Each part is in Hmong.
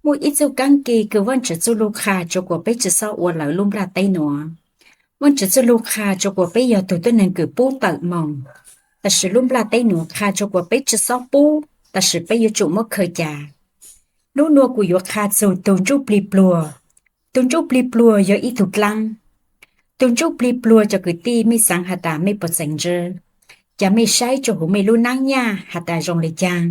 Muaj ib txuj kaab ke kws Vaajtswv txuj lug qha rua kuas peb tsi xob ua lawv lub nplaj teb nuav. Vaajtswv txuj lug qha rua kuas peb yog tug tuab neeg kws pub tawm moog, tab sis lub nplaj teb nuav qha rua kuas peb tsi xob pub, tab sis peb yuav tsum muab khaws ca. Nub nua kuv yuav qha txug tug ntsuj plig pluag. Tug ntsuj plig pluag yog ib tug dlaab. Tug ntsuj plig pluag cov kwv tij, mej xaav has tas mej puas txeev ntsib? Ca mej saib rua huv mej lub naab nyaj has tas zoo le caag?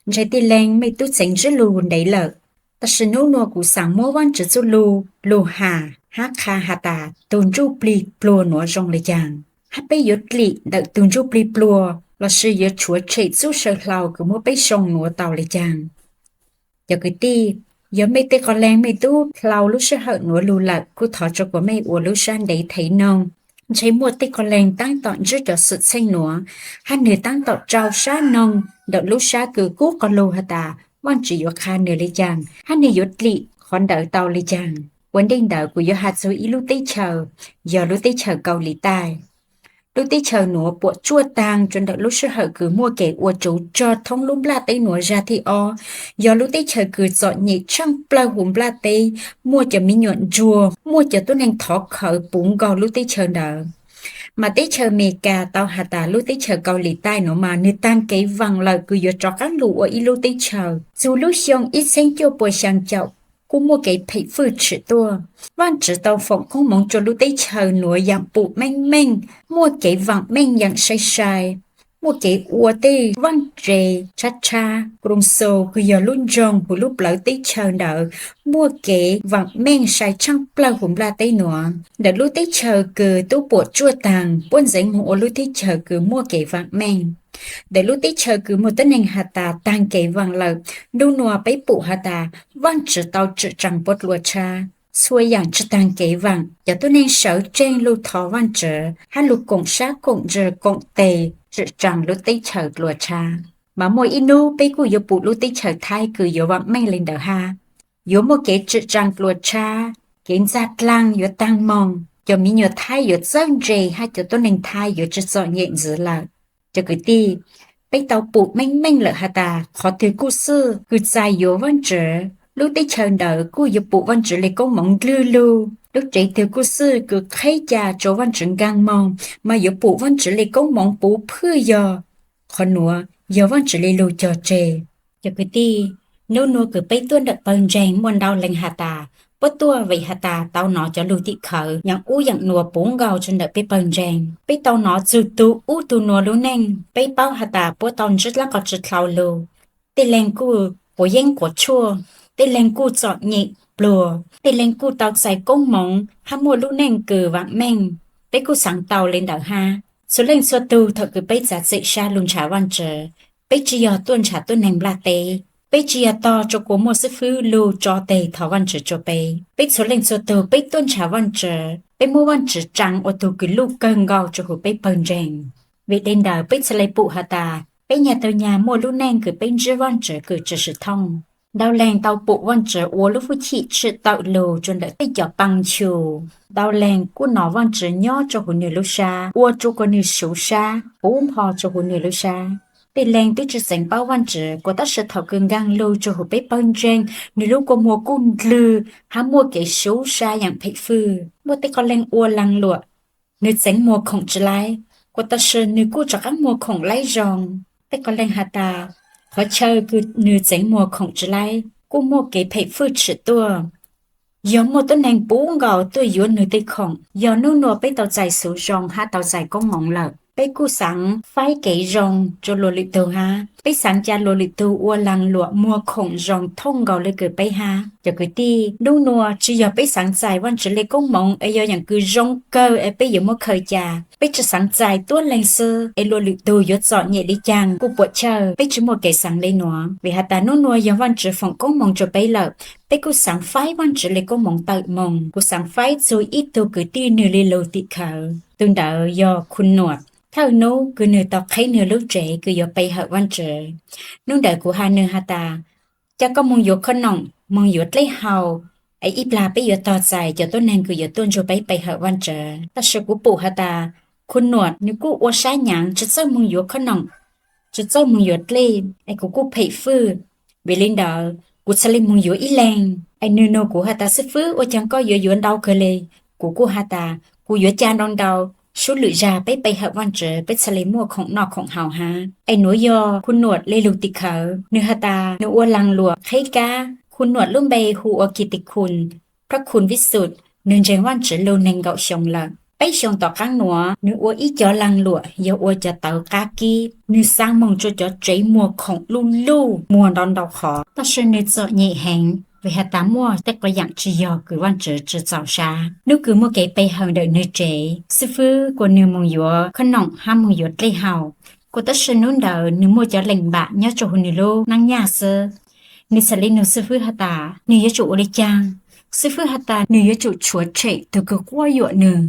Ntshai tij leeg mej tub txeev ntsib lug ntev lawm, tab sis nub nua kuv xaav muab Vaajtswv txuj lug lug has hab qha has tas tug ntsuj plig pluag nuav zoo le caag, hab peb yuav dlim ntawm tug ntsuj plig pluag lossis yuav tshuav tshem txuj saw hlau kws muab peb soo nuav tau le caag. Cov kwv tij, yog mej tej qhov leeg mej tub dlau lub sij hawm nuav lug lawm kuj thov rua kuas mej ua lub sab ntev thev noog. Ntshe muaj tej qhov leeg taab tom ntsib cov xwm txheej nuav, hab nwg taab tom rau sab noog ntawm lub sab kws kub quas lug has tas Vaajtswv yuav qha nwg le caag hab nwg yuav dlim qhov ntawd tau le caag. Ua ntej ntawd kuv yuav has txug ib lub teb chaws, yog lub teb chaws Kaus Lim Taij. Lub teb chaws nuav puam tsuaj taag rua ntawm lub sij hawm kws muaj kev ua tsuv rog thoob lub nplaj teb nuav zag thib ob. Yog lub teb chaws kws txom nyem tshaaj plawg huv nplaj teb, muaj cov miv nyuam ntsuag, muaj cov tuab neeg thov khawv puv nkaus lub teb chaws ntawd. Mas teb chaws Amelikas tau has tas lub teb chaws Kaus Lim Taij nuav mas nwg taag kev vaam lawm kws yuav rov qaab lug ua ib lub teb chaws. Txug lub xyoo ib txheeb cuaj puas xyaa caum kuj muaj kev phem fwj tshwm tuaj. Vaajtswv tau foom koob moov rua lub teb chaws nuav yaam pum meej meej, muaj kev vaam meej yaam sai sai, muaj kev ua tej vaaj tse tshab tshab. Kruas Xus kws yog lub nroog huv lub plawv teb chaws ntawd muaj kev vaam meej sai tshaaj plawg huv nplaj teb nuav. Ntawm lub teb chaws kws tub puam tsuaj taag puab ntxeev moog ua lub teb chaws kws muaj kev vaam meej. Ntawm lub teb chaws kws muaj tuab neeg has tas taag kev vaam lawm, nub nua peb pum has tas Vaajtswv tau tsim tsaa puab dlua tshab. Txhua yaam tsi taag kev vaam, cov tuab neeg sawv tsees lug thov Vaajtswv hab lug koom sab koom ntsws koom tes tsim tsaa lub teb chaws dlua tshab. Mas muaj ib nub peb kuj yuav pum lub teb chaws Thaib kws yuav vaam meej le ntawd hab. Yuav muaj kev tsim tsaa dlua tshab, kev ntxag dlaag yuav taag moog, cov miv nyuam Thaib yuav txawj ntse hab cov tuab neeg Thaib yuav tsi txom nyem ntxiv lawm. Cov kwv tij, peb tau pum meej meej lawm has tas qhov twg kuj xwj kws txais yuav Vaajtswv, lub teb chaws ntawd kuj yuav pum Vaajtswv le koob moov ndlwg lug. Lub tsev twg kuj xwj kws qheb ca rua Vaajtswv nkaag moog mas yuav pum Vaajtswv le koob moov puv phwj yog qhov nuav yog Vaajtswv le lug cog tseg. Cov kwv tij, nub nua kws peb tuaj ntawm pawg ntseeg muaj ntau leeg has tas puab tuaj vim has tas tau nov cov lug tim khawv yaam ub yaam nua puv nkaus rua ntawm peb pawg ntseeg. Peb tau nov txug tug ub tug nua lub neej, peb paub has tas puab tau ntsib dlaab qhov tsi dlhau lug. Tej leeg kuj quav yeeb quav tshuaj, tej leeg kuj txom nyem pluag, tej leeg kuj tau txais koob moov hab muaj lub neej kws vaam meej. Peb kuj xaav tau le ntawd hab. Txhua leej txhua tug thaum kws peb txav txim sab lug nrhav Vaajtswv, peb tsi yog tuaj nrhav tuab neeg nplaj teb, peb tsi yog tog rua kuas muaj xib fwb lug tso teg thov Vaajtswv rua peb. Peb txhua leej txhua tug peb tuaj nrhav Vaajtswv, peb muab Vaajtswv tsaa ua tug kws luj kawg nkaus rua huv peb pawg ntseeg. Vim le ntawd peb txhad le pum has tas peb nyag tau nyag muaj lub neej kws peb ntsib Vaajtswv kws tsi swm thooj. Ntau leeg tau pum Vaajtswv ua lub hwj chim tshwm tawm lug rua ntawm tej cov paa nchu. Ntau leeg kuj nov Vaajtswv nyob rua huv nwg lub sab, ua rua kuas nwg suv sab, puv npo rua huv nwg lub sab. Tej leeg twb tsi txeev paub Vaajtswv kuas tab sis thaum kws nkaag lug rua huv peb pawg ntseeg, nwg lub kua muag kuj ndlwg hab muaj kev suv sab yaam phem fwj. Muaj tej qhov leeg ua laag luam, nwg txeev muag khoom tsi laib, kuas tab sis nwg kuj rov qaab muag khoom laib zoo. Tej qhov leeg has tas qhov chaw kws nwg txeev muag khoom tsi laib kuj muaj kev phem fwj tshwm tuaj. Yog muaj tuab neeg puv nkaus tuaj yuav nwg tej khoom, yog nub nua peb tau txais xuv zoo hab tau txais koob moov lawm, peb kuj xaav faib kev zoo rua luas lwm tug hab. Peb xaav ca luas lwm tug ua laag luam muag khoom zoo thooj nkaus le kws peb hab. Cov kwv tij, nub nua tsi yog peb xaav txais Vaajtswv le koob moov es yog yaam kws zoo kawg es peb yuav muab khaws ca. Peb tsi xaav txais tuab leeg xwb es luas lwm tug yuav txom nyem le caag kuj puam chawj. Peb tsi muaj kev xaav le nuav, vim has tas nub nua yog Vaajtswv foom koob moov rua peb lawm, peb kuj xaav faib Vaajtswv le koob moov tawm moog. Kuv xaav faib txug ib tug kwv tij nwg le lug tim khawv, tug ntawd yog Khu Nuam. Thawj nub kws nwg tau qheb nwg lub tsev kws yuav pe hawm Vaajtswv, nub ntawd kuv has nwg has tas, ca koj moog yuav khoom noom, moog yuav dlej haus, es ib plag peb yuav tog txais cov tuab neeg kws yuav tuaj nrug peb pe hawm Vaajtswv. Tab sis kuv pum has tas Khu Nuam nwg kuj ua sab nyaav tsi txawj moog yuav khoom noom, tsi txawj moog yuav dlej, es kuv kuj phem fwj. Vim le ntawd Kuv txhaj le moog yuav ib leeg. Es nwg nug kuv has tas, Xib fwb, ua caag koj yuav yuav ntau kawg le? Kuv kuj has tas, Kuv yuav ca ntau ntau, sub lwm zag peb pe hawm Vaajtswv peb txhaj le muaj khoom noj khoom haus hab. Es nuav yog khu nuam le lug tim khawv, nwg has tas nwg ua laag luam qheb kab. Khu nuam lub npe hu ua Kis Tis Khun, Phab Khun Vib Xum, nwg ntseeg Vaajtswv lug neeg nkaum xyoo lawm. Peb xyoo tom qaab nuav nwg ua ib cov laag luam yog ua cov tawv qab kib. Nwg xaa moog tsua cov tsev muag khoom luj luj, muag ntau ntau qhov, tab sis nwg txom nyem heev vim has tas muaj tej qhov yaam tsi yog kws Vaajtswv tsi txaus sab. Nub kws muaj kev pe hawm ntawm nwg tsev, xib fwb kuas nwg moog yuav khoom noj hab moog yuav dlej haus, kuas tab sis nub ntawd nwg muaj cov leem npam nyob rua huv nwg lub naab nyaj xwb. Nwg txhaj le nug xib fwb has tas nwg yuav tsum ua le caag. Xib fwb has tas nwg yuav tsum tshuav tshem tug kws quab yuam nwg.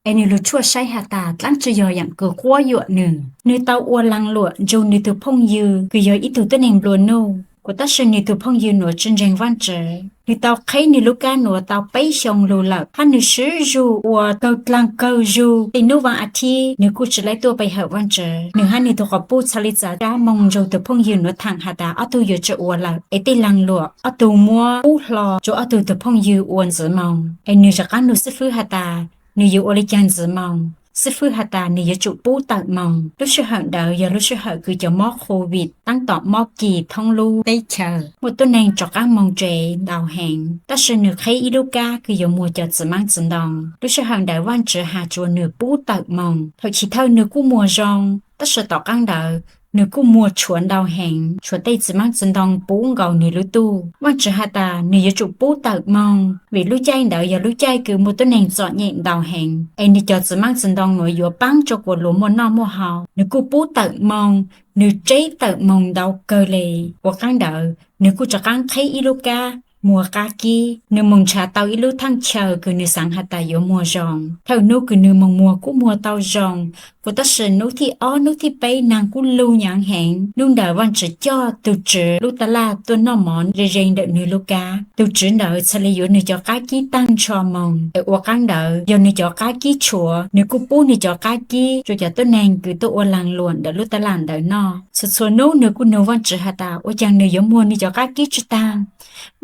Es nwg lug tshuaj saib has tas dlaab tsi yog yaam kws quab yuam nwg. Nwg tau ua laag luam nrug nwg tug phooj ywg kws yog ib tug tuab neeg nplua nuj, kuas tab sis nwg tug phooj ywg nuav tsi ntseeg Vaajtswv. Nwg tau qheb nwg lub kab nuav tau peb xyoo lug lawm, hab nwg sib zug ua kawg dlaag kawg zug. Tej nub vaaj a thib nwg kuj tsi laib tuaj pe hawm Vaajtswv. Nwg hab nwg tug quas puj txhaj le txav kab moog nrug tug phooj ywg nuav thaam has tas ob tug yuav tsi ua lawm, es tej laag luam ob tug muab pub hlo rua ob tug tug phooj ywg ua ntxiv moog. Es nwg rov qaab nug xib fwb has tas nwg yuav ua le caag ntxiv moog. Xib fwb has tas nwg yuav tsum pub tawm moog. Lub sij hawm ntawd yog lub sij hawm kws cov mob Covid taab tom mob kis thoob lub teb chaws, muaj tuab neeg rov qaab moog tsev ntau heev, tab sis nwg qheb ib lub kab kws yuav muag cov txiv maab txiv ntoo. Lub sij hawm ntawd Vaajtswv has tsua nwg pub tawm moog. Thaum chiv thawj nwg kuj muag zoo, tab sis tom qaab ntawd nwg kuj muag tshuav ntau heev, tshuav tej txiv maab txiv ntoo puv nkaus nwg lub tuj. Vaajtswv has tas nwg yuav tsum pub tawm moog, vim lub caij ntawd yog lub caij kws muaj tuab neeg txom nyem ntau heev, es nwg cov txiv maab txiv ntoo nuav yuav paab rua kuas luas muaj noj muaj haus. Nwg kuj pub tawm moog, nwg tseb tawm moog ntau kawg le. Ua qaab ntawd nwg kuj rov qaab qheb ib lub kab muag qab kib. Nwg moog nrhav tau ib lub thaaj chaw kws nwg xaav has tas yuav muag zoo. Thaum nub kws nwg moog muag kuj muag tau zoo, kuas tab sis nub thib ob nub thib peb naag kuj lug nyaav heev. Nub ntawd Vaajtswv coj tug tswv lub taj laj tuaj noj mov ze ze ntawm nwg lub kab. Tug tswv ntawd txhaj le yuav nwg cov qab kib taag nrho moog. Es ua qaab ntawd yog nwg cov qab kib tshuav, nwg kuj pub nwg cov qab kib rua cov tuab neeg kws tuaj ua laag luam ntawm lub taj laj ntawd noj. Txhua txhua nub nwg kuj nug Vaajtswv has tas ua caag nwg yuav muag nwg cov qab kib tsi taag.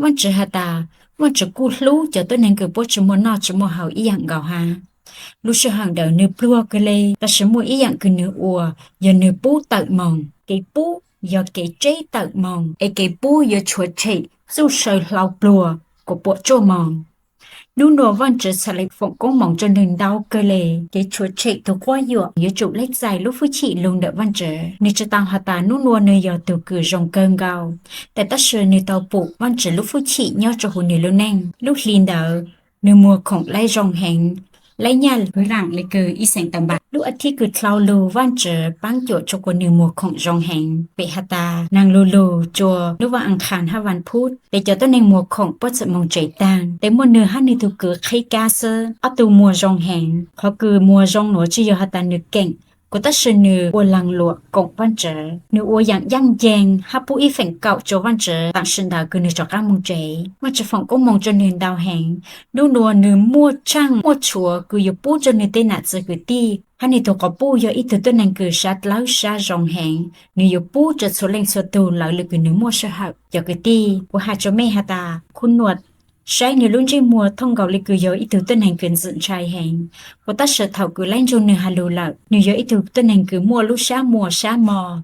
Vaajtswv has tas Vaajtswv kuj hlub cov tuab neeg kws puab tsi muaj noj tsi muaj haus ib yaam nkaus hab. Lub sij hawm ntawd nwg pluag kawg le, tab sis muaj ib yaam kws nwg ua yog nwg pub tawm moog. Kev pub yog kev tseb tawm moog, es kev pub yuav tshuav tshem txuj sa hlau pluag kuas puam tsuaj moog. Nub nua Vaajtswv txhaj le foom koob moov rua nwg ntau kawg le. Kev tshuav tshem tug quab yuam yuav tsum laib txais lub fwj chim lug ntawm Vaajtswv. Nwg tsi tau has tas nub nua nwg yog tug kws zoo kawg nkaus, tes tab sis nwg tau pum Vaajtswv lub fwj chim nyob rua huv nwg lub neej. Lub hli ntawd nwg muag khoom laib zoo heev, laib nyaj laam le kws ib xeem tawm npaam. Lub a thib kws dlhau lug Vaajtswv paab cuam rua kuas nwg muag khoom zoo heev. Pem has tas naag lug lug rua nub vaaj a qha hab vaaj phub, tes cov tuab neeg muag khoom puab txawm moog tsev taag, tes muaj nwg hab nwg tug kwv qheb kab xwb. Ob tug muag zoo heev. Qhov kws muag zoo nuav tsi yog has tas nwg keem, kuas tab sis nwg ua laag luam koom Vaajtswv, nwg ua yaam ncaaj nceeg hab pub ib feem kaum rua Vaajtswv taam sim ntawd kws nwg rov qaab moog tsev. Vaajtswv foom koob moov rua nwg ntau heev. Nub nua nwg muaj tshaaj muaj tshuav kws yuav pub rua nwg tej nam txiv kwv tij, hab nwg tug quas puj yog ib tug tuab neeg kws sab dlawb sab zoo heev. Nwg yuav pub rua txhua leej txhua tug lawv le kws nwg muaj sij hawm. Cov kwv tij, kuv has rua mej has tas khu nuam saib nwg lub ntsej muag thooj nkaus le kws yog ib tug tuab neeg kws ntxim ntshai heev, kuas tab sis thaum kws laib nrug nwg has lug lawm, nwg yog ib tug tuab neeg kws muaj lub sab muag sab mog.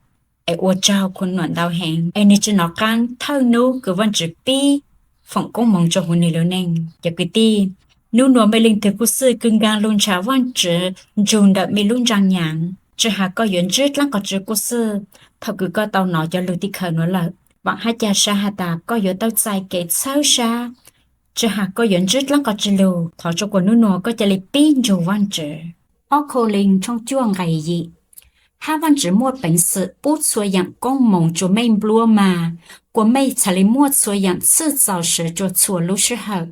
Es ua tsaug khu nuam ntau heev, es nwg tsi nov qaab thawj nub kws Vaajtswv pib foom koob moov rua huv nwg lub neej. Cov kwv tij, nub nua mej leej twg kuj xwb kws nkaag lug nrhav Vaajtswv nrug ntawm mej lub ntsag nyaav. Tsi has koj yuav ntsib dlaab qhov tsi kuj xwb, thaum kws koj tau nov cov lug tim khawv nuav lawm, vaam hab ca sab has tas koj yuav tau txais kev txhawb sab. Tsi has koj yuav ntsib dlaab qhov tsi lug, thov rua kuas nub nua koj ca le pib nrug Vaajtswv. Ob Khau Lees tshooj cuaj nqe yim. Hab Vaajtswv muaj peev xwm pub txhua yaam koob moov rua mej nplua mag, kuas mej txhaj le muaj txhua yaam txhwj txaus swv rua txhua lub sij hawm,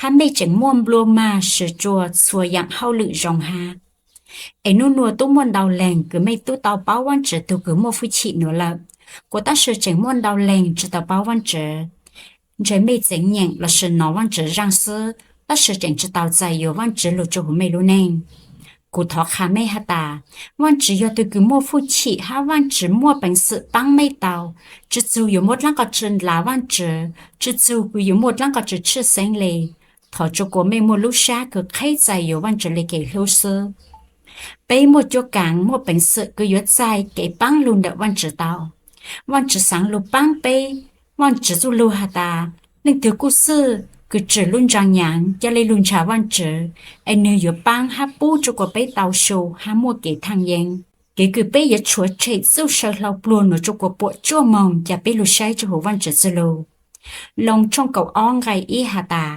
hab mej tseem muaj nplua mag swv rua txhua yaam hauj lwm zoo hab. Es nub nua tub muaj ntau leeg kws mej tub tau paub Vaajtswv tug kws muaj fwj chim nuav lawm, kuas tab sis tseem muaj ntau leeg tsi tau paub Vaajtswv. Ntshe mej txeev nyeem lossis nov Vaajtswv zaaj xwb, tab sis tseem tsi tau txais yuav Vaajtswv lug rua huv mej lub neej. Kuv thov qha mej has tas, Vaajtswv yog tug kws muaj fwj chim hab Vaajtswv muaj peev xwm paab mej tau. Tsi txug yuav muaj dlaab qhov tswv nrug Vaajtswv, tsi txug kws yuav muaj dlaab qhov tswv tshwj xeeb le, thov tsua kuas mej muaj lub sab kws qheb txais yuav Vaajtswv le kev hlub xwb. Peb muaj cuab kaav muaj peev xwm kws yuav txais kev paab lug ntawm Vaajtswv tau. Vaajtswv xaav lug paab peb. Vaajtswv txuj lug has tas, Leej twg kuj xwj kws tswm lub ntsaa nyaav ca le lug nrhav Vaajtswv, es nwg yuav paab hab pub tsua kuas peb tau su hab muaj kev thaaj yeeb. Kev kws peb yuav tshuav tshem txuj saw hlau pluag nuav tsua kuas puam tsuaj moog ca peb lug saib tsua huv Vaajtswv txuj lug. Loos tshooj kaum ob nqai ib has tas,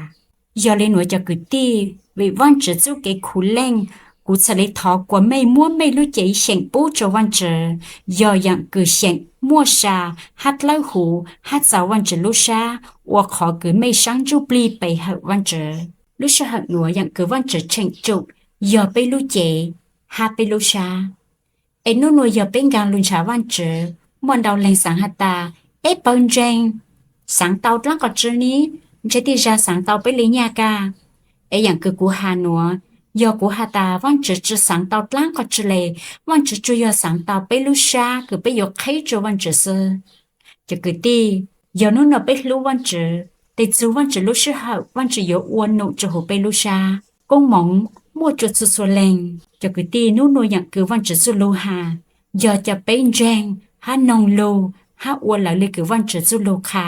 Yog le nuav cov kwv tij, vim Vaajtswv txuj kev khuv leej, kuv txhad le thov kuas mej muab mej lub cev xyeem pub tsua Vaajtswv, yog yaam kws xyeem muaj sa hab dlawb huv hab txaus Vaajtswv lub sab, ua qhov kws mej saab ntsuj plig pe hawm Vaajtswv. Lub sij hawm nuav yaam kws Vaajtswv tsheem tsum yog peb lub cev hab peb lub sab. Es nub nuav yog peb nkaag lug nrhav Vaajtswv, muaj ntau leeg xaav has tas, Peb pawg ntseeg xaav tau dlaab qhov tswv ni, ntshe tej zag xaav tau peb le nyaj ka. Es yaam kws kuv has nuav, yog kuv has tas Vaajtswv tsi xaav tau dlaab qhov tswv le, Vaajtswv tsuas yog xaav tau peb lub sab kws peb yuav qheb tsua Vaajtswv xwb. Cov kwv tij, yog nub nuav peb hlub Vaajtswv, tes txug Vaajtswv lub sij hawm Vaajtswv yuav ua num tsua huv peb lub sab. Koob moov muaj tsua txhua txhua leeg. Cov kwv tij, nub nuav yaam kws Vaajtswv txuj lug has, yog ca peb ntseeg hab noog lug hab ua lawv le kws Vaajtswv txuj lug qha,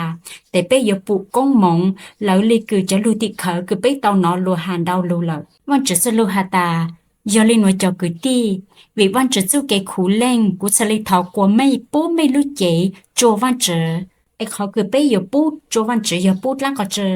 tes peb yuav pum koob moov lawv le kws cov lug tim khawv kws peb tau nov lug has ntau lug lawm. Vaajtswv txuj lug has tas, Yog le nuav cov kwv tij, vim Vaajtswv txuj kev khuv leej, kuv txhad le thov kuas mej pub mej lub cev tsua Vaajtswv. Es qhov kws peb yuav pub tsua Vaajtswv yog pub dlaab qhov tswv,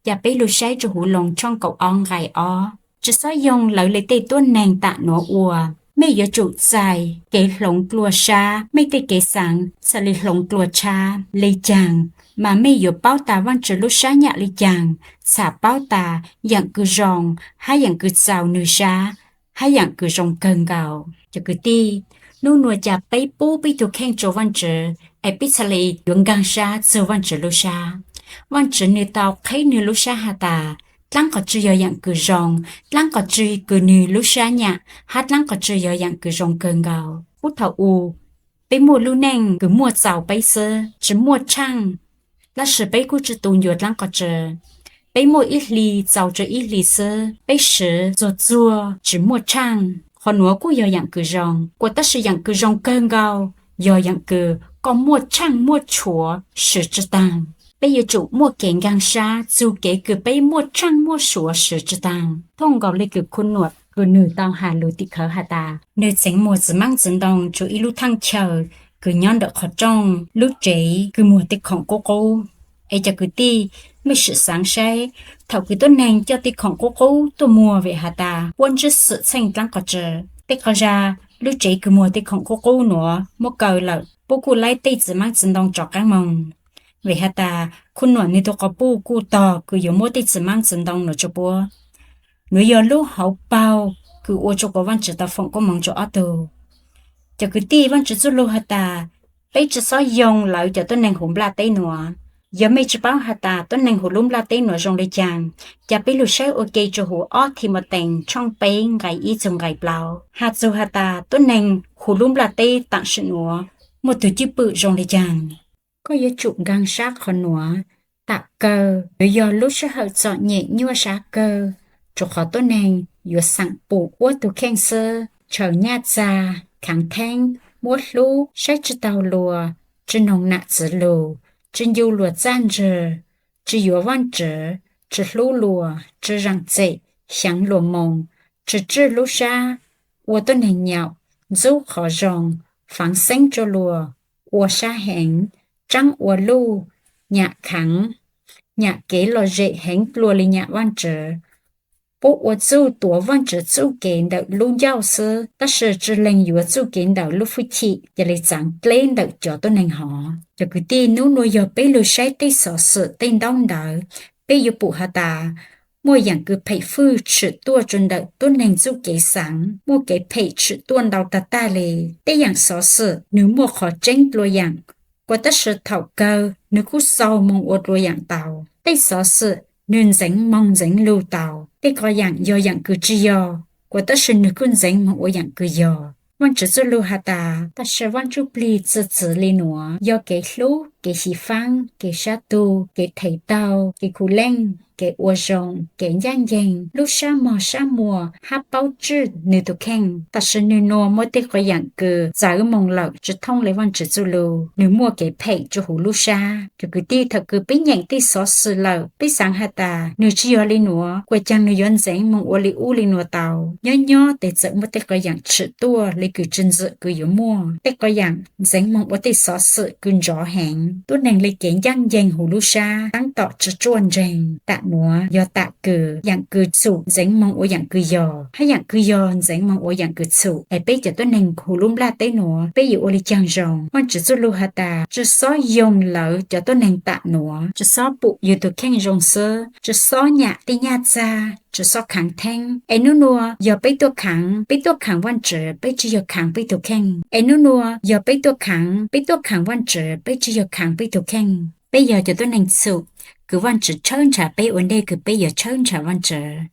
ca peb lug saib tsua huv Loos tshooj kaum ob nqai ob. Tsi xob yoo lawv le tej tuab neeg taam nuav ua. Mej yuav tsum txais kev hloov dlua sab, mej tej kev xaav txhad le hloov dlua tshab. Le caag mas mej yuav paub tas Vaajtswv lub sab nyam le caag, txham paub tas yaam kws zoo hab yaam kws txaus nwg sab, hab yaam kws zoo kawg nkaus. Cov kwv tij, nub nuav ca peb pub peb tug kheej tsua Vaajtswv, es peb txhad le yuav nkaag sab txug Vaajtswv lub sab. Vaajtswv nwg tau qheb nwg lub sab has tas, dlaab qhov tswv yog yaam kws zoo, dlaab qhov tswv kws nwg lub sab nyam, hab dlaab qhov tswv yog yaam kws zoo kawg nkaus. Puab thaum u, peb muaj lub neej kws muaj txaus peb xwb, tsi muaj tshaaj, tab sis peb kuj tsi tu ncua dlaab qhov tswv. Peb muaj ib hli txaus tsua ib hli xwb, peb swv txuag txuag tsi muaj tshaaj. Qhov nuav kuj yog yaam kws zoo, kuas tab sis yaam kws zoo kawg nkaus yog yaam kws koj muaj tshaaj muaj suav swv tsi taag. Peb yuav tsum muaj kev nkaag sab txug kev kws peb muaj tshaaj muaj suav swv tsi taag. Thooj nkaus le kws khu nuam kws nwg tau has lug tim khawv has tas, nwg txeev muag txiv maab txiv ntoo tsua ib lub thaaj chaw kws nyob ntawm qhov rooj lub tsev kws muag tej khoom qub qub. Es cov kwv tij, mej sim xaav saib, thaum kws tuab neeg coj tej khoom qub qub tuaj muag vim has tas puab ntsib xwm txheej dlaab qhov tswv, tej qhov zag lub tsev kws muag tej khoom qub qub nuav muab kaw lawm, puab kuj laib tej txiv maab txiv ntoo rov qaab moog. Vim has tas khu nuam nwg tug quas puj kuj tog kws yuav muab tej txiv maab txiv ntoo nuav tsua puab. Nuav yog lub hauv paug kws ua tsua kuas Vaajtswv tau foom koob moov tsua ob tug. Cov kwv tij, Vaajtswv txuj lug has tas, peb tsi xob yoo lawv cov tuab neeg huv nplaj teb nuav. Yog mej tsi paub has tas tuab neeg huv lub nplaj teb nuav zoo le caag, ca peb lug saib ua ke tsua huv ob Thimoteo tshooj peb nqai ib txug nqai plaub, has txug has tas tuab neeg huv lub nplaj teb taam sim nuav muaj tug cwj pwm zoo le caag. Koj yuav tsum nkaag sab qhov nuav. Taam kawg yuav yog lub sij hawm txom nyem nyuaj sab kawg, rua qhov tuab neeg yuav xaam pum puab tug kheej xwb, ntshaw nyaj txag, khaav theeb, muab hlub, saib tsi taug luas, tsi noog nam txwv lug, tsi ncu luas txaj ntswg, tsi yuav Vaajtswv, tsi hlub luas, tsi zaam txim, xyaav luas moog, tsi tswj lub sab, ua tuab neeg nyaum, ntxub qhov zoo, faav xeeb rua luas, ua sab heev, tsaab ua luj, nyam khaav, nyam kev lom zem heev dlua le nyam Vaajtswv. Puab ua txuj tuav Vaajtswv txuj kev ntawm lub ncauj xwb, tab sis tsi lees yuav txuj kev ntawm lub fwj chim, ca le txaav dleb ntawm cov tuab neeg hov. Cov kwv tij, nub nuav yog peb lug saib tej xov xwm tej ntaub ntawv, peb yuav pum has tas muaj yaam kws phem fwj tshwm tuaj tsua ntawm tuab neeg txuj kev xaav, muaj kev phem tshwm tuaj ntau tag tag le. Tej yaam xov xwm nwg muaj qhov tseeb dlua yaam, kuas tab sis thaum kawg nwg kuj xaus moog ua dlua yaam tau. Tej xov xwm nwg ntxeev moog ntxeev lug tau. Tej ko yaam yog yaam kws tsi yog, Kuas tab sis nws kuj ntxeev moog ua yaam kws yog. Vaajtswv txuj lug has tas, tam sim Vaaj Ntsuj Plig txwv txwv le nuav yog kev hlub, kev xyiv faab, kev sab tug, kev them taug, kev khuv leej, kev ua zoo, kev ncaaj nceeg, lub sab mog sab muag hab paub tswj nwg tug kheej. Tam sim nwg nua muaj tej quas yaam kws txawv moog lawm tsi thooj le Vaajtswv txuj lug, nwg muaj kev phem rua huv lub sab. Cov kwv tij, thaum kws peb nyeem tej xov xwm lawm, peb xaav has tas nwg tsi yog le nuav, kuas caag nwg yuav ntxeev moog ua le ub le nuav tau. Nyob nyob tes txawm muaj tej quas yaam tshwm tuaj le kws tsi ntxwm kws yuav muaj, tej quas yaam ntxeev moog ua tej xov xwm kws nrov heev, tuab neeg le kev ncaaj nceeg huv lub sab taab tom tsi tsuaj ntseeg. Tam nuav yog tam kws yaam kws txhum ntxeev moog ua yaam kws yog, hab yaam kws yog ntxeev moog ua yaam kws txhum. Es peb cov tuab neeg huv lub nplaj teb nuav, peb yuav ua le caag zoo? Vaajtswv txuj lug has tas, tsi xob yoo lawv cov tuab neeg tam nuav, tsi xob pum yug tug kheej zoo xwb, tsi xob nyam tej nyaj txag, tsi xob khaav theeb. Es nub nua yog peb tuaj khaav, peb tuaj khaav Vaajtswv, peb tsi yog khaav peb tug kheej. Es nub nua yog peb tuaj khaav, peb tuaj khaav Vaajtswv, peb tsi yog khaav peb tug kheej. Peb yog cov tuab neeg txhum kws Vaajtswv tshawb nrhav peb ua ntej kws peb yuav tshawb nrhav Vaajtswv.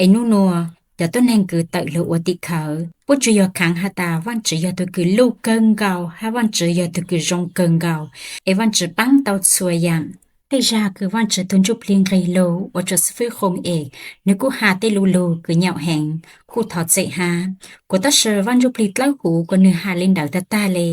Es nub nua cov tuab neeg kws tawm lug ua tim khawv, puab tsuas yog khaav has tas Vaajtswv yog tug kws luj kawg nkaus hab Vaajtswv yog tug kws zoo kawg nkaus, es Vaajtswv paab tau txhua yaam. Tej zag kws Vaajtswv tug Ntsuj Plig nqeg lug ua rua xib fwb Qhoos Es, nwg kuj has tej lu lug kws nyaum heev, kuj thov txim hab. Kuas tab sis Vaaj Ntsuj Plig dlawb huv kuas nwg has le ntawd tag tag le.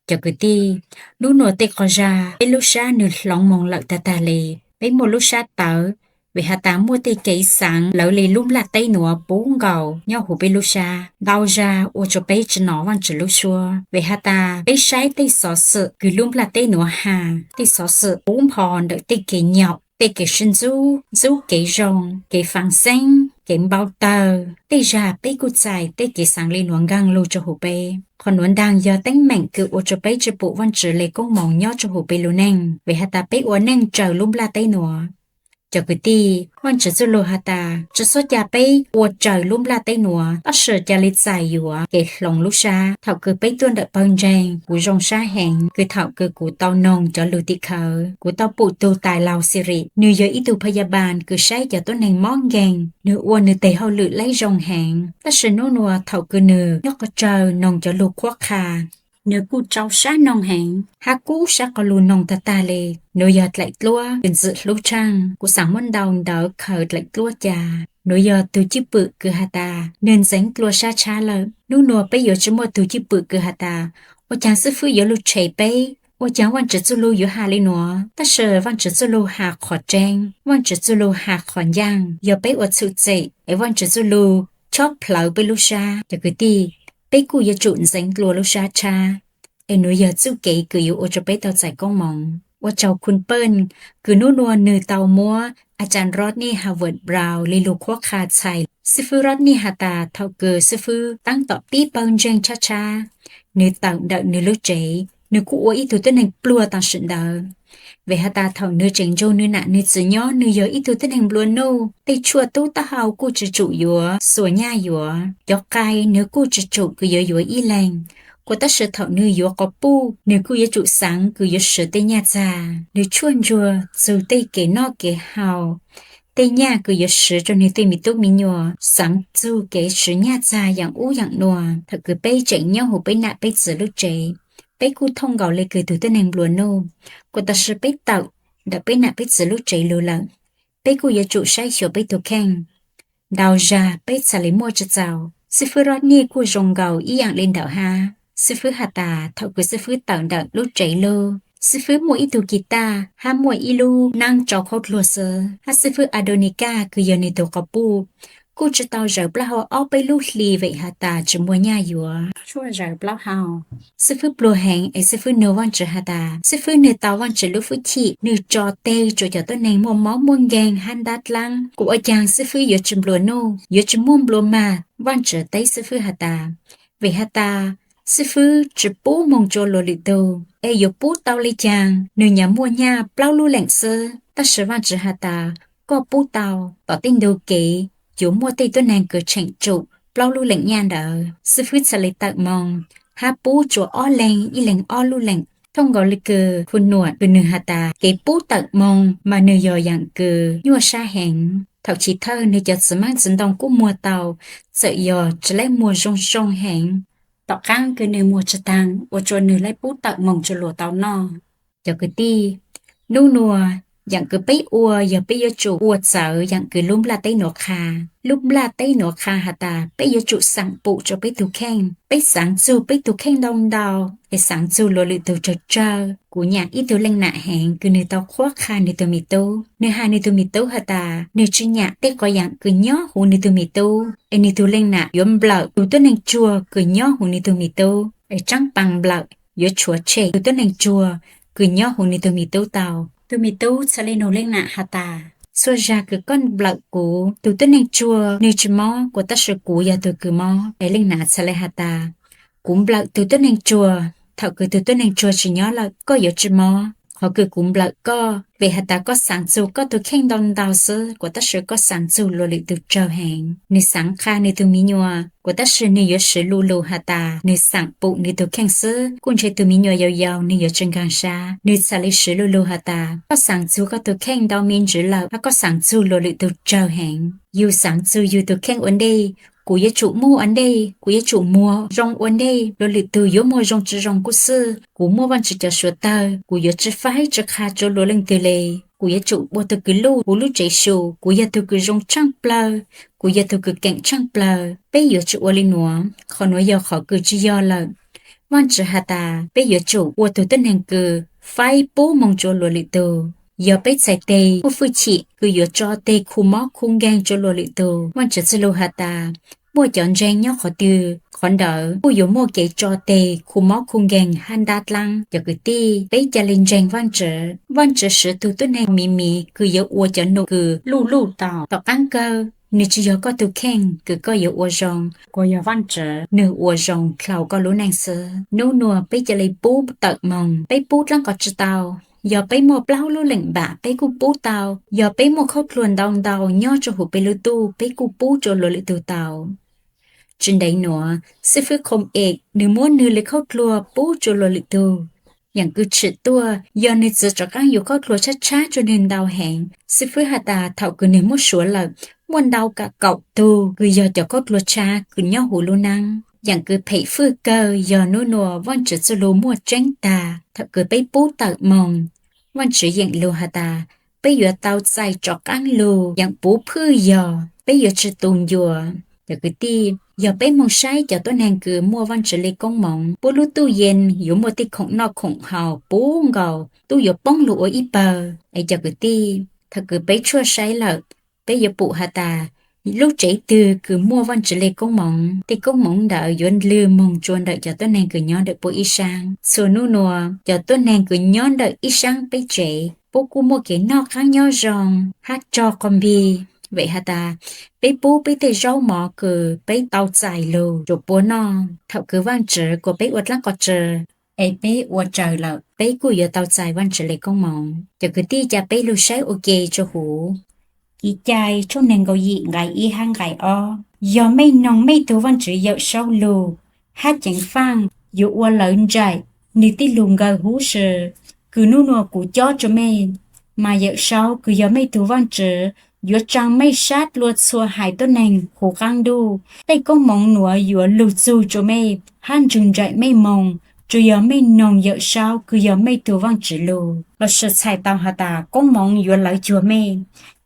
Cov kwv tij, nub nua tej quas zag peb lub sab nwg hloov moog lawm tag tag le. Peb muaj lub sab tawv, vim has tas muaj tej kev xaav lawv le lub nplaj teb nuav puv nkaus nyob huv peb lub sab. Ntau zag ua rua peb tsi nov Vaajtswv lub suab, vim has tas peb saib tej xov xwm kws lub nplaj teb nuav has, tej xov xwm puv npo ntawm tej kev nyaum, tej kev sib ntxub, ntxub kev zoo, kev faav xeeb, kev npau tawg. Tej zag peb kuj txais tej kev xaav le nuav nkaag lug rua huv peb. Qhov nuav ntaag yog teeb meem kws ua rua peb tsi pum Vaajtswv le koob moov nyob rua huv peb lub neej, vim has tas peb ua neej raws lub nplaj teb nuav. Cov kwv tij, Vaajtswv txuj lug has tas, tsi xob ca peb ua raws lub nplaj teb nuav, tab sis ca le txais yuav kev hloov lub sab. Thaum kws peb tuaj ntawm pawg ntseeg, kuv zoo sab heev kws thaum kws kuv tau noog cov lug tim khawv, kuv tau pum tug tais laug Xi Ri, nwg yog ib tug pha ya npas kws saib cov tuab neeg mob nkeeg, nwg ua nwg teg hauj lwm laib zoo heev. Tab sis nub nua thaum kws nwg nyob qhov tsawg noog cov lug qhuab qha, nwg kuj rau sab noog heev hab kub sab quas lug noog tag tag le. Nuav yog dlaim dluab kws ntxim hlub tshaaj, kuv xaav muab ntau ntawv khaws dlaim dluab ca. Nuav yog tug cwj pwm kws has tas nwg ntxeev dlua sab tshab lawm. Nub nua peb yuav tsi muaj tug cwj pwm kws has tas, ua caag xib fwb yuav lug tshev peb, ua caag Vaajtswv txuj lug yuav has le nuav. Tab sis Vaajtswv txuj lug has qhov tseeb, Vaajtswv txuj lug has qhov ncaaj. Yog peb ua txhum txim es Vaajtswv txuj lug chob plhawv peb lub sab. Cov kwv tij, peb kuj yuav tsum ntxeev dlua lub sab tshab, es nuav yog txuj kev kws yuav ua rua peb tau txais koob moov. Ua tsaug Khun Peej kws nub nua nwg tau muab Ajaas Rodney Howard-Browne le lug qhuab qha txhais. Xib fwb Rodney has tas thaum kws xib fwb taab tom pib pawg ntseeg tshab tshab, nwg tawm ntawm nwg lub tsev, nwg kuj ua ib tug tuab neeg pluag tam sim ntawd. Vim has tas thaum nwg tseem nrug nwg nam nwg txiv nyob nwg yog ib tug tuab neeg nplua nuj, tej tshuaj tub taub hau kuj tsi tsum yuav xuas nyaj yuav, cov qai nwg kuj tsi tsum kws yuav yuav ib leeg. Kuas tab sis thaum nwg yuav quas puj nwg kuj yuav tsum xaav kws yuav swv tej nyaj txag. Nwg tshuaj ntsuag txug tej kev noj kev haus, tej nyaj kws yuav swv rua nwg tej me tub me nyuam, xaav txug kev swv nyaj txag yaam ub yaam nua. Thaum kws peb tseem nyob huv peb nam peb txiv lub tsev, peb kuj thooj nkaus le kws tug tuab neeg nplua nuj. Kuas tam sim peb tawm ntawm peb nam peb txiv lub tsev lug lawm, peb kuj yuav tsum saib xyuas peb tug kheej. Ntau zag peb txhaj le muaj tsi txaus. Xib fwb Rodney kuj zoo nkaus ib yaam le ntawd hab. Xib fwb has tas thaum kws xib fwb tawm ntawm lub tsev lug, xib fwb muaj ib tug kis taj hab muaj ib lub naab tsau khaub dluag xwb, hab xib fwb Adonikaj kws yog nwg tug quas puj kuj tsi tau zawv plaub hau ob peb lub hli vim has tas tsi muaj nyaj yuav. Tshuaj zawv plaub hau. Xib fwb pluag heev es xib fwb nug Vaajtswv has tas, xib fwb nwg tau Vaajtswv lub fwj chim, nwg tso teg rua cov tuab neeg muaj mob muaj nkeeg hab ntab dlaab, kuas ua caag xib fwb yuav tsi nplua nuj, yuav tsi muaj nplua mag? Vaajtswv teb xib fwb has tas, vim has tas xib fwb tsi pub moog rua luas lwm tug, es yuav pub tau le caag? Nwg nyam muaj nyaj plaub lub leem xwb. Tab sis Vaajtswv has tas, koj pub tau, tom tej ntug kev yuav muaj tej tuab neeg kws tsheem tsum plaub lub leem nyaj ntawd. Xib fwb txhaj le tawm moog hab pub rua ob leeg, ib leeg ob lub leem. Thooj nkaus li kws khu nuam kws nwg has tas kev pub tawm moo mas nwg yog yaam kws nyuaj sab heev. Thaum chiv thawj nwg cov txiv maab txiv ntoo kuj muag tau, txawm yog tsi laib muag zoo zoo heev, tom qaab kws nwg muag tsi taag ua rua nwg laib pub tawm moo rua luas tau noj. Cov kwv tij, nub nua, yaam kws peb ua yog peb yuav tsum ua txawv yaam kws lub nplaj teb nuav qha. Lub nplaj teb nuav qha has tas peb yuav tsum xaam pum rua peb tug kheej, peb xaav txug peb tug kheej ntau ntau, es xaav txug luas lwm tug tsawg tsawg. Kuv nyam ib tug leej nam heev kws nwg tau qhuab qha nwg tug me tub. Nwg has nwg tug me tub has tas nwg tsi nyam tej qhov yaam kws nyob huv nwg tug me tub, es nwg tug leej nam yuav nplawm tug tuab neeg tsuag kws nyob huv nwg tug me tub, es tsaab paa nplawm yuav tshuav tshem tug tuab neeg tsuag kws nyob huv nwg tug me tub tau. Tug me tub txhad le nug leej nam has tas, txhua zag kws koj nplawm kuv, tug tuab neeg tsuag nwg tsi mob, kuas tab sis kuv yog tug kws mob. Es leej nam txhad le has tas, kuv nplawm tug tuab neeg tsuag thaum kws tug tuab neeg tsuag tsi nyob lawm, koj yuav tsi mob. Qhov kws kuv nplawm koj vim has tas koj xaav txug koj tug kheej ntau ntau xwb, kuas tab sis koj xaav txug luas lwm tug tsawg heev. Nwg xaav qha nwg tug me nyuam, kuas tab sis nwg yuav swv lu lug has tas nwg xaam pum nwg tug kheej xwb. Kuj ntshe tug me nyuam yau yau nwg yuav tsi nkaag sab, nwg txhad le swv lu lug has tas koj xaav txug koj tug kheej ntau me ntsis lawm, hab koj xaav txug luas lwm tug tsawg heev. Yug xaav txug yug tug kheej ua ntej, kuv yuav tsum muaj ua ntej, kuv yuav tsum muag zoo ua ntej, luas lwm tug yuav muaj zoo tsi zoo kuj xwb. Kuv muaj Vaajtswv cov suav tawg, kuv yuav tsi faib tsi qha rua luas leej twg le. Kuv yuav tsum ua tug kws luj huv lub tsev su, kuv yog tug kws zoo tshaaj plawg, kuv yog tug kws keem tshaaj plawg. Peb yuav tsi ua le nuav, qhov nuav yog qhov kws tsi yog lawm. Vaajtswv has tas peb yuav tsum ua tug tuab neeg kws faib pub moo rua luas lwm tug. Yog peb txhais teg muaj fwj chim kws yuav tso teg khu mob khu nkeeg rua luas lwm tug, Vaajtswv txuj lug has tas muaj cov ntseeg nyob qhov twg, qhov ntawd kuj yuav muaj kev tso teg khu mob khu nkeeg hab ntab dlaab. Cov kwv tij, peb ca le ntseeg Vaajtswv. Vaajtswv swv tug tuab neeg miv miv kws yuav ua cov num kws luj luj tau. Tom qaab kawg, nwg tsi yog koj tug kheej kws koj yuav ua zoo, kuas yog Vaajtswv nwg ua zoo dlhau koj lub neej xwb. Nub nua peb ca le pub tawm moo, peb pub dlaab qhov tsi tau. Yog peb muaj plaub lub leem npam peb kuj pub tau, yog peb muaj khaub dluag ntau ntau nyob rua huv peb lub tuj peb kuj pub rua luas lwm tug tau. Tsi ntev nuav, xib fwb Khoom Em nwg muab nwg le khaub dluag pub rua luas lwm tug. Yaam kws tshwm tuaj, yog nwg txwv rov qaab yuav khaub dluag tshab tshab rua nwg ntau heev. Xib fwb has tas thaum kws nwg muab suav lawm, muaj ntau kam kaum tug kws yog cov khaub dluag tshab kws nyob huv lub naab. Yaam kws phem fwj kawg yog nub nua Vaajtswv txuj lug muaj tseeb tag. Thaum kws peb pub tawm moo, Vaajtswv yeem lug has tas peb yuav tau txais rov qaab lug yaam puv phwj yog peb yuav tsi tu ncua. Cov kwv tij, yog peb moog saib cov tuab neeg kws muaj Vaajtswv le koob moov, puab lub tuj yee yuav muaj tej khoom noj khoom haus puv nkaus, tub yuav poob lug ua ib pawg. Es cov kwv tij, thaum kws peb tshuaj saib lawm, peb yuav pum has tas lub tsev twg kws muaj Vaajtswv le koob moov, tej koob moov ntawd yuav lwg moog tsua ntawm cov tuab neeg kws nyob ntawm puab ib saab. Txhua nub nua, cov tuab neeg kws nyob ntawm ib saab peb tsev, puab kuj muaj kev noj qaab nyob zoo hab rog quas npig. Vim has tas peb pub peb tej zaub mov kws peb tau txais lug rua puab noj. Thaum kws Vaajtswv kuas peb ua dlaab qhov tsw, es peb ua raws lawm, peb kuj yuav tau txais Vaajtswv le koob moov. Cov kwv tij, ca peb lug saib ua ke rua huv Kev cai tshooj neeg nkaum yim nqai ib hab nqai ob. Yog mej noog mej tug Vaajtswv Yawmsaub lug hab ceev faaj, yuav ua lawv nraim nwg tej lug nkawg huv si kws nub nua kuv cob rua mej, mas Yawmsaub kws yog mej tug Vaajtswv yuav tsaa mej sab dlua txhua haiv tuab neeg huv qaab ntuj. Tej koob moov nuav yuav lug txug rua mej hab ntsug nraim mej moog, tsuas yog mej noog Yawmsaub kws yog mej tug Vaajtswv lug. Lossis txhais tau has tas koob moov yuav lawv cuag mej.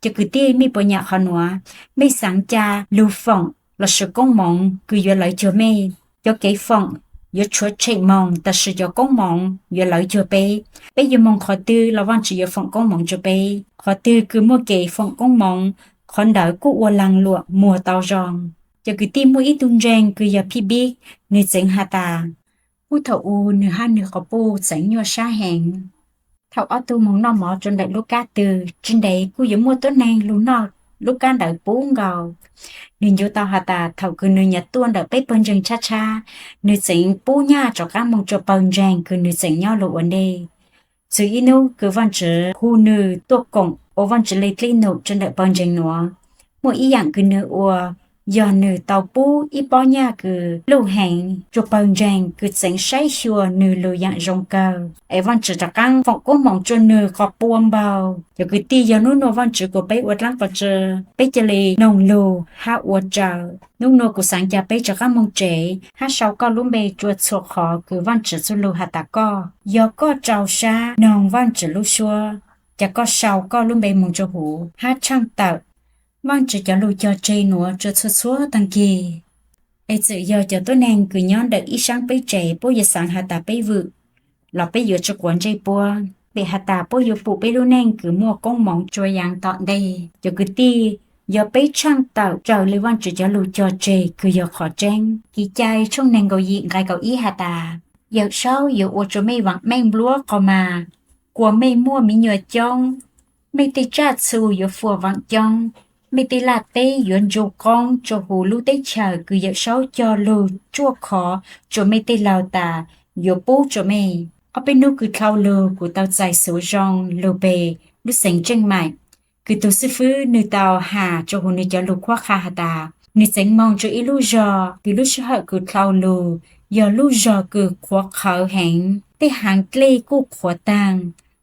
Cov kwv tij, mej puas nyam qhov nuav? Mej xaav ca lug foom lossis koob moov kws yuav lawv cuag mej? Cov kev foom yuav tshuav tshem moog, tab sis cov koob moov yuav lawv cuag peb. Peb yuav moog qhov twg los Vaajtswv yuav foom koob moov rua peb. Qhov twg kws muaj kev foom koob moov, qhov ntawd kuj ua laag luam muag tau zoo. Cov kwv tij, muaj ib tug ntseeg kws yog Phij Bib, nwg txeev has tas, puag thaum u nwg hab nwg quas puj txeev nyuaj sab heev. Thaum ob tug moog noj mov rua ntawm lub kab twg, tsi ntev kuj yuav muaj tuab neeg lug noj lub kab ntawd puv nkaus. Nwg ncu tau has tas thaum kws nwg nyuam tuaj ntawm peb pawg ntseeg tshab tshab, nwg txeev pub nyaj rov qaab moog rua pawg ntseeg kws nwg txeev nyob lug ua ntej. Txug ib nub kws Vaajtswv hu nwg tuaj koom ua Vaajtswv le dlej num rua ntawm pawg ntseeg nuav, muaj ib yaam kws nwg ua yog nws tau pub ib pob nyaj kws luj heev rua pawg ntseeg kws txeev saib xyuas nws lug yaam zoo kawg, es Vaajtswv rov qaab foom koob moov rua nws qhov pua npau. Cov kwv tij, yog nub nua Vaajtswv kuas peb ua dlaab qhov tsw, peb ca le noog lug hab ua raws. Nub nua kuv xaav ca peb rov qaab moog tsev hab sau koj lub npe rua txhua qhov kws Vaajtswv txuj lug has tas koj. Yog koj rau sab noog Vaajtswv lub suab, ca koj sau koj lub npe moog rua huv hab tshaaj tawm Vaajtswv cov lug cog tseg nuav rua txhua txhua taag kig. Es txawm yog cov tuab neeg kws nyob ntawm ib saab peb tsev puab yuav xaav has tas peb vwm, los peb yuav tsi quav ntsej puab, vim has tas puab yuav pum peb lub neej kws muaj koob moov rua yaav tom ntej. Cov kwv tij, yog peb tshaaj tawm raws le Vaajtswv cov lug cog tseg kws yog qhov tseeb. Kev cai tshooj neeg nkaum yim nqai kaum ib has tas, Yawm Saub yuav ua rua mej vaam meej npluab qhov mas, kuas mej muaj miv nyuas coob, mej tej tsaj txhu yuav fuam vaam coob, mej tej laj teb yuav ntsug qoob rua huv lub teb chaws kws Yawm Saub cog lug ruaj khov rua mej tej laug tas yuav pub rua mej. Ob peb nub kws dlhau lug kuv tau txais xuv zoo lug peg lub xeev Tseej Maim, kws tug xib fwb nwg tau has rua huv nwg cov lug qhuab qha has tas, nwg txeev moog rua ib lub zog kws lub sij hawm kws dlhau lug yog lub zog kws qhuav qhawv heev, tej haav dlej kuj qhuav taag.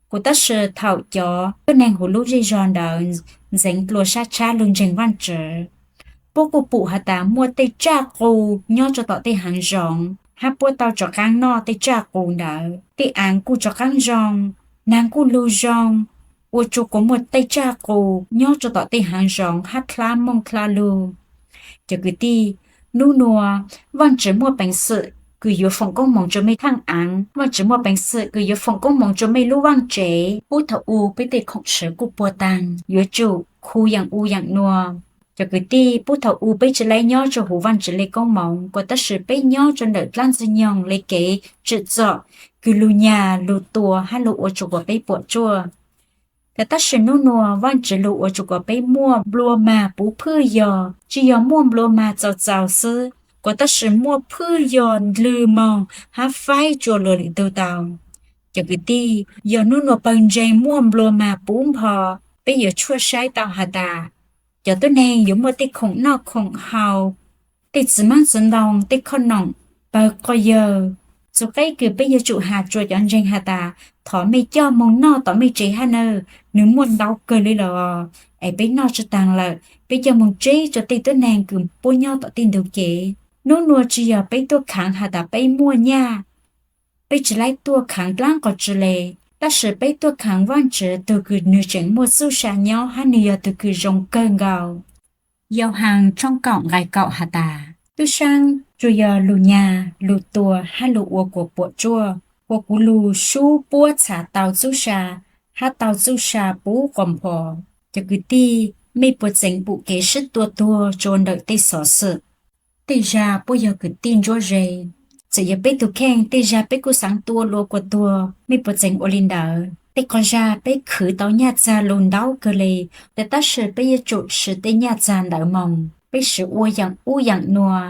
Kuas tab sis thaum cov tuab neeg huv lub zej zog ntawd ntxeev dlua sab tshab lug ntseeg Vaajtswv, puab kuj pum has tas muaj tej tsaj qus nyob rua tom tej haav zoov, hab puab tau rov qaab noj tej tsaj qus ntawd. Tej aav kuj rov qaab zoo, naag kuj lug zoo, ua rua kuas muaj tej tsaj qus nyob rua tom tej haav zoov hab dlha mooj dlha lug. Cov kwv tij, nub nua Vaajtswv muaj peev xwm kws yuav foom koob moov rua mej thaaj aav, Vaajtswv muaj peev xwm kws yuav foom koob moov rua mej lub vaaj tsev. Puab thaum u peb tej khoom swv kuj puag taag, yuav tsum khu yaam u yaam nua. Cov kwv tij, puab thaum u peb tsi laib nyob rua huv Vaajtswv le koob moov, kuas tab sis peb nyob rua ntawm dlaab Ntxwg Nyoog le kev tsim txom kws lug nyag lug tua hab lug ua rua kuas peb puam tsuaj. Kuas tab sis nub nua Vaajtswv lug ua rua kuas peb muaj nplua mag puv phwj yog, tsi yog muaj nplua mag txaus txaus xwb, kuas tab sis muaj phwj yog ndlwg moog hab faib rua luas lwm tug tau. Cov kwv tij, yog nub nua pawg ntseeg muaj nplua mag puv npho, peb yuav tshuaj saib tau has tas, cov tuab neeg yuav muaj tej khoom noj khoom haus, tej txiv maab txiv ntoo, tej khoom noom, pawg quas yawg. Txug qeb kws peb yuav tsum has rua cov ntseeg has tas, thov mej coj moog noj tom mej tsev hab nawb, nwg muaj ntau kawg le los, es peb noj tsi taag lawm, peb coj moog tseb rua tej tuab neeg kws puab nyob tom tej ntug kev. Nub nua tsi yog peb tuaj khaav has tas peb muaj nyaj, peb tsi laib tuaj khaav dlaab qhov tsw le, tab sis peb tuaj khaav Vaajtswv tug kws nwg tseem muaj txuj sa nyob hab nwg yog tug kws zoo kawg nkaus. Yauhas tshooj kaum nqai kaum has tas, tub saab, tsuas yog lug nyag, lug tua hab lug ua kuas puam tsuaj, kuas kuv lug sub puab txhav tau txuj sa, hab tau txuj sa puv quas npho. Cov kwv tij, mej puas txeev pum kev sib tua tuag rua ntawm tej xov xwm? Tej zag puab yog kwv tij ntsuab ze, txawm yog peb tug kheej tej zag peb kuj xaav tua lua kuas tuag. Mej puas txeev ua le ntawd? Tej qhov zag peb khwv tau nyaj txag lug ntau kawg le, tab sis peb yuav tsum siv tej nyaj txag ntawd moog. Peb siv ua yaam ub yaam nua,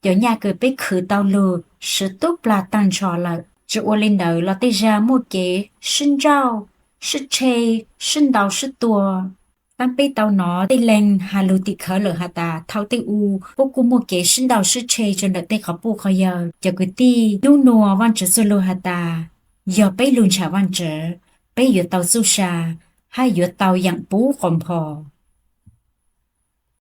cov nyaj kws peb khwv tau lug siv tub plag taag nrho lawm. Tsi ua le ntawd los tej zag muaj kev sib nrauj, sib tshe, sib ntaus sib tua. Taab peb tau nov tej leeg has lug tim khawv lawm has tas thaum tej u puab kuj muaj kev sib ntaus sib tshe rua ntawm tej quas puj quas yawg. Cov kwv tij, nub nua Vaajtswv txuj lug has tas, yog peb lug ntshaw Vaajtswv, peb yuav tau txuj sa, hab yuav tau yaam puv quas npho.